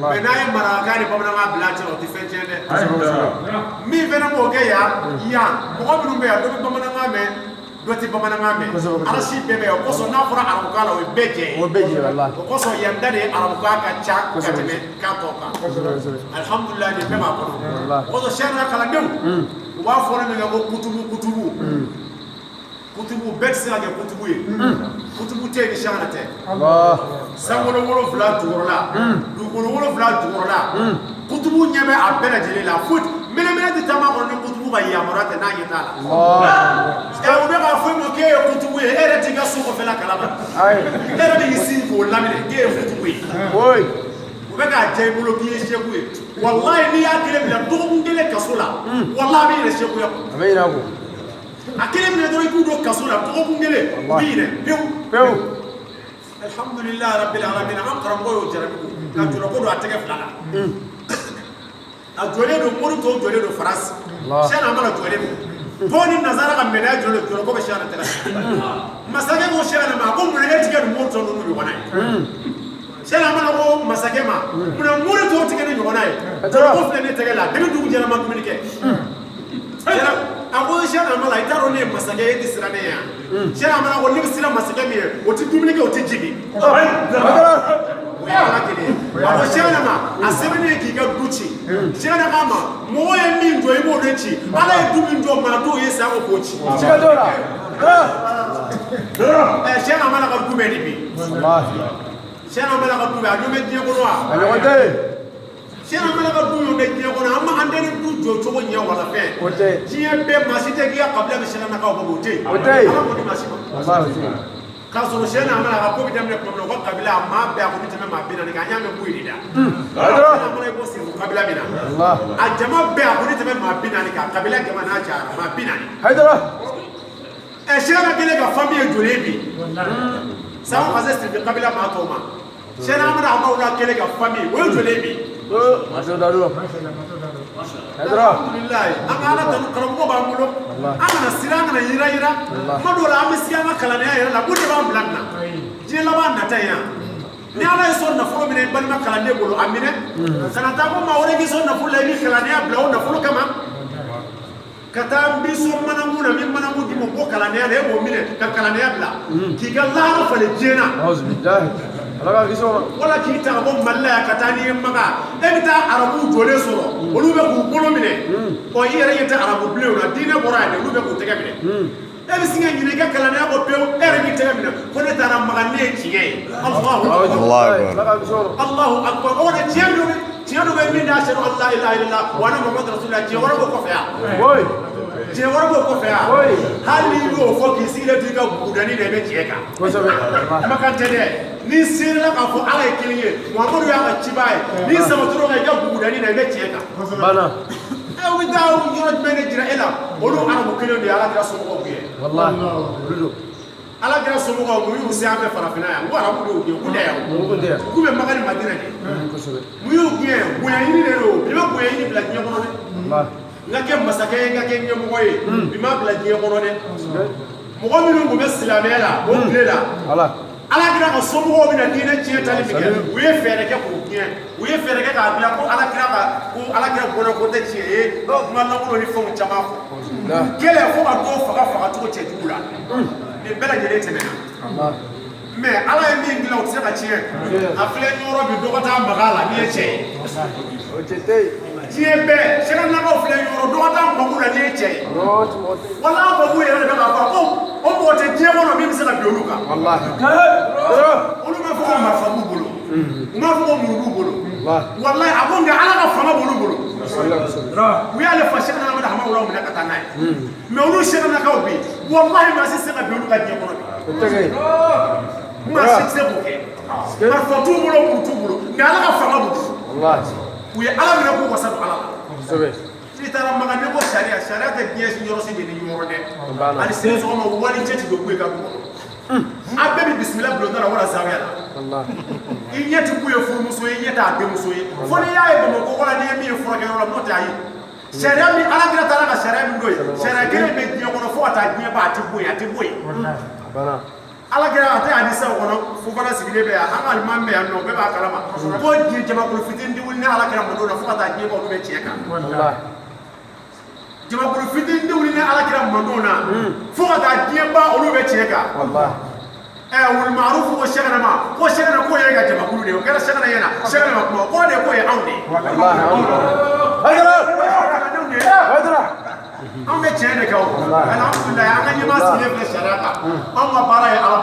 Mais n'a ye marakakan ni bamanankan bila a cɛ la, o tɛ fɛn tiɲɛ dɛ. Min fana b'o kɛ yan yan, mɔgɔ minnu bɛ yan, dɔ bɛ bamanankan mɛn, dɔ tɛ bamanankan mɛn. Arasi bɛɛ bɛ yan. O kosɔn n'a fɔra arabukan la, o ye bɛɛ jɛ ye. O bɛɛ jɛ, walahi. O kosɔn yan da de ye arabukan ka ca ka tɛmɛ kan tɔw kan. Alihamudulilayi, nin bɛɛ b'a kɔnɔ. O kosɔn sariya kalandenw, u b'a fɔ ne min kɛ ko kutubu kutubu kutubu, bɛɛ tɛ se ka kɛ kutubu ye. Kutubu tɛ yen ni sariya tɛ. Sankolo 7 jukɔrɔla, dugukolo 7 jukɔrɔla, kutubu ɲɛ bɛ a bɛɛ lajɛlen la. Foyi mɛnɛmɛnɛ tɛ taama kɔnɔ ni kutubu ka yamaruya tɛ, n'a ɲɛ t'a la. Ɛ, u bɛ k'a fɔ e ma k'e ye kutubu ye, e yɛrɛ t'i ka so kɔfɛla kalama. E yɛrɛ bɛ k'i sigi k'o laminɛ k'e ye kutubu ye. U bɛ k'a diya i bolo k'i ye seku ye. Walayi, n'i y'a kelen bila dɔgɔkun kelen kaso la, walayi, a bɛ yɛlɛ sekuya kɔ. A bɛ ɲinɛ a kɔ. A kelen minɛ dɔrɔn, i k'u don kaso la dɔgɔkun kelen, u bɛ yɛlɛ pewu. Pewu. Alhamdulilayi rabbil alamin, an karamɔgɔ y'o jarabi ko ka jɔlɔkɔ don a tɛgɛ fila la. A jɔlen don, mori tɔw jɔlen don Faransi. Sɛnɛ a mana jɔlen don tɔw ni nanzara ka médaille jɔlen don, jɔlɔkɔ bɛ sɛnɛ tɛgɛ la. Masakɛ ko sɛnɛ ma, a ko mun na e ti kɛ nin mori tɔ ninnu ɲɔgɔnna ye? Sɛnɛ a mana ko masakɛ ma, mun na mori tɔw ti kɛ ne ɲɔgɔnna ye? Jɔlɔkɔ filɛ ne tɛgɛ la, depuis dugu jɛra, ma dumuni kɛ. A ko sɛnɛ a mana, i t'a dɔn ne ye masakɛ ye, e tɛ siran ne ye yan? Sɛnɛ a mana ko ne bɛ siran masakɛ min ye, o tɛ dumuni kɛ, o tɛ ji min. O ye Ala kelen ye. A ko sɛnɛ ma, a sɛbɛnnen ye k'i ka du ci. Sɛnɛ k'a ma, mɔgɔ ye min jɔ, i b'o de ci. Ala ye du min jɔ, maa t'o ye sa, o k'o ci. Siga t'o la. Ɛ, sɛnɛ mana ka du bɛɛ de bi. Sɛnɛ mana ka du bɛɛ, a ɲɔgɔn bɛ diɲɛ kɔnɔ wa? A ɲɔgɔn tɛ yen. Sɛnɛ mana ka du ɲɔgɔn bɛ diɲɛ kɔnɔ, an ma an tɛ ni du jɔ cogo ɲɛ wala fɛn. O tɛ yen. Diɲɛ bɛɛ, maa si tɛ k'i ka kabila bɛ sɛnɛnakaw bɔ, o tɛ yen. O tɛ yen. Ala k'o di maa si ma. Walahi, o tɛ yen. K'a sɔrɔ sɛnɛ mana ka ko bɛ daminɛ tuma min na, u ka kabila a maa bɛɛ, a ko bɛ tɛmɛ maa 40 kan, an y'a mɛn ko de da. Sɛnɛ mana i bɔ Segu kabila min na, a jama bɛɛ, a ko ne tɛmɛ maa 40 kan, kabila jama n'a cayara maa 40. Hayidara. Ɛ, sɛnɛ kelen ka famille ye joli ye bi? Sango ka se Siribe kabila maa tɔw ma. Sɛnɛ mana a maaw la kelen ka famille, o ye joli ye bi? Alhamdulilayi, an ka Ala tanu, karamɔgɔ b'an bolo. An kana siran, an kana yira yira. Kuma dɔw la, an bɛ siga an ka kalandenya yɛrɛ la, mun de b'an bila nin na? Diɲɛ laban nata in yan. Ni Ala ye sɔn nafolo minɛ i balima kalanden bolo, a minɛ. Kana taa ko maa wɛrɛ k'i sɔn nafolo la, i b'i kalandenya bila o nafolo kama. Ka taa n b'i sɔn manamu na, n bɛ manamu d'i ma ko kalandenya la, e b'o minɛ ka kalandenya bila. K'i ka lahara falen diɲɛ na. Ala k'a kisi o ma. Wala k'i ta ka bɔ Mali la yan ka taa n'i ye Maka, e bɛ taa arabuw jɔlen sɔrɔ, olu bɛ k'u bolo minɛ. Ɔ, i yɛrɛ ɲɛ tɛ arabu bilenw na, diinɛ bɔra yan dɛ, olu bɛ k'u tɛgɛ minɛ. E bɛ sin ka ɲinɛ i ka kalandenya kɔ pewu, e yɛrɛ b'i tɛgɛ minɛ ko ne taara Maka, ne ye tiɲɛ ye. Alahu akbar. Ala k'a kisi o ma. Alahu akbar. O de tiɲɛ dɔ bɛ, tiɲɛ dɔ bɛ min d'a sɛbɛn ala ilaha illallah wa anna Muhammadu rasulullah, tiɲɛ wɛrɛ b'o kɔfɛ yan. Tiɲɛ wɛrɛ b'o kɔfɛ yan. Hali n'i y'o fɔ k'i sigilen to i ka bugudani na, i bɛ tiɲɛ kan. Kumakan tɛ dɛ. N'i serela k'a fɔ Ala ye kelen ye, Muhamadu y'a ka cibaa ye, n'i samatɔrɔ kan i ka bugudani na, i bɛ tiɲɛ kan. Ɛ, u bɛ taa yɔrɔ jumɛn de jira e la? Olu arabu kelen de ye Ala kira somɔgɔw gɛn. Ala kira somɔgɔw, mun y'u se an fɛ farafinna yan? N ko arabu de y'u gɛn, k'u tɛ yan. K'u bɛ Maka ni Madina de. Mun y'u gɛn? Bonya ɲini de don. Bi ma bonya ɲini bila diɲɛ kɔnɔ dɛ. N ka kɛ masakɛ ye, n ka kɛ ɲɛmɔgɔ ye, bi ma bila diɲɛ kɔnɔ dɛ. Mɔgɔ minnu tun bɛ silamɛya la o tile la, Ala kira ka somɔgɔw bɛna diinɛ tiɲɛ tali min kɛ, u ye fɛɛrɛ kɛ k'o tiɲɛ. U ye fɛɛrɛ kɛ k'a bila ko Ala kira ka ko Ala kira bɔnna ko tɛ tiɲɛ ye, kuma lankolon ni fɛnw caman fɔ. Kɛlɛ fo ka dɔw faga fagacogo cɛjugu la. Nin bɛɛ lajɛlen tɛmɛna. Mais Ala ye min dilan, o tɛ se ka tiɲɛ. A filɛ ɲɔrɔ bi, dɔ ka taa maga a la n'i ye cɛ ye. Diɲɛ bɛɛ, sɛgɛnakaw filɛ ɲɔrɔ, dɔ ka taa mago la n'i ye cɛ ye. Wala an mago yɛrɛ de bɛ k'a fɔ ko o mɔgɔ tɛ diɲɛ kɔnɔ min bɛ se ka bin olu kan. Olu b'a fɔ ko marifa b'u bolo, u b'a fɔ ko muru b'u bolo. Walayi, a ko nka Ala ka fanga b'olu bolo. U y'ale fa sɛgɛnna Amadu Hamawula minɛ ka taa n'a ye. Mais olu sɛgɛnnakaw bi, walahi, maa si tɛ se ka bin olu ka diɲɛ kɔnɔ bi. Maa si tɛ se k'o kɛ. Marifa t'u bolo, muru t'u bolo, nka Ala ka fanga b'u bolo. U ye Ala minɛ k'u wasa don Ala la. N'i taara Maka, ne ko sariya, sariya tɛ diɲɛ yɔrɔ si de ni yɔrɔ dɛ. Hali sini sɔgɔma, wali cɛ ti don ku i ka du kɔnɔ. A bɛɛ bɛ bisimila bulonda la wala zawiya la. I ɲɛ ti k'u ye furumuso ye, i ɲɛ t'a denmuso ye. Fo n'i y'a ye Bamakɔ kɔnɔ, n'i ye min ye furakɛyɔrɔ la, n'o tɛ ayi. Sariya min Ala kira taara ka sariya min don yen, sariya kelen bɛ diɲɛ kɔnɔ fo ka taa diɲɛ ban, a ti bɔ yen, a ti bɔ yen. Ala kɛra a tɛ hadisa kɔnɔ Fofana sigilen bɛ yan an ka alimami bɛ yan nɔ bɛɛ b'a kalama ko diɲɛ jamakulu fitinin tɛ wuli ni ala kɛra mando na fo ka taa diɲɛ ban olu bɛ tiɲɛ kan. Jamakulu fitinin tɛ wuli ni ala kɛra mando na fo ka taa diɲɛ ban olu bɛ tiɲɛ kan. Wuli maarufu ko sɛgɛnɛ ma ko sɛgɛnɛ ko ye ka jamakulu de ye o kɛra sɛgɛnɛ ɲɛna sɛgɛnɛ ma kuma ko de ko ye anw de ye. Anw bɛ tiɲɛ de kan o. Alhamdulilayi an ka ɲɛmaa sigilen filɛ sariya kan anw ka baara ye ala.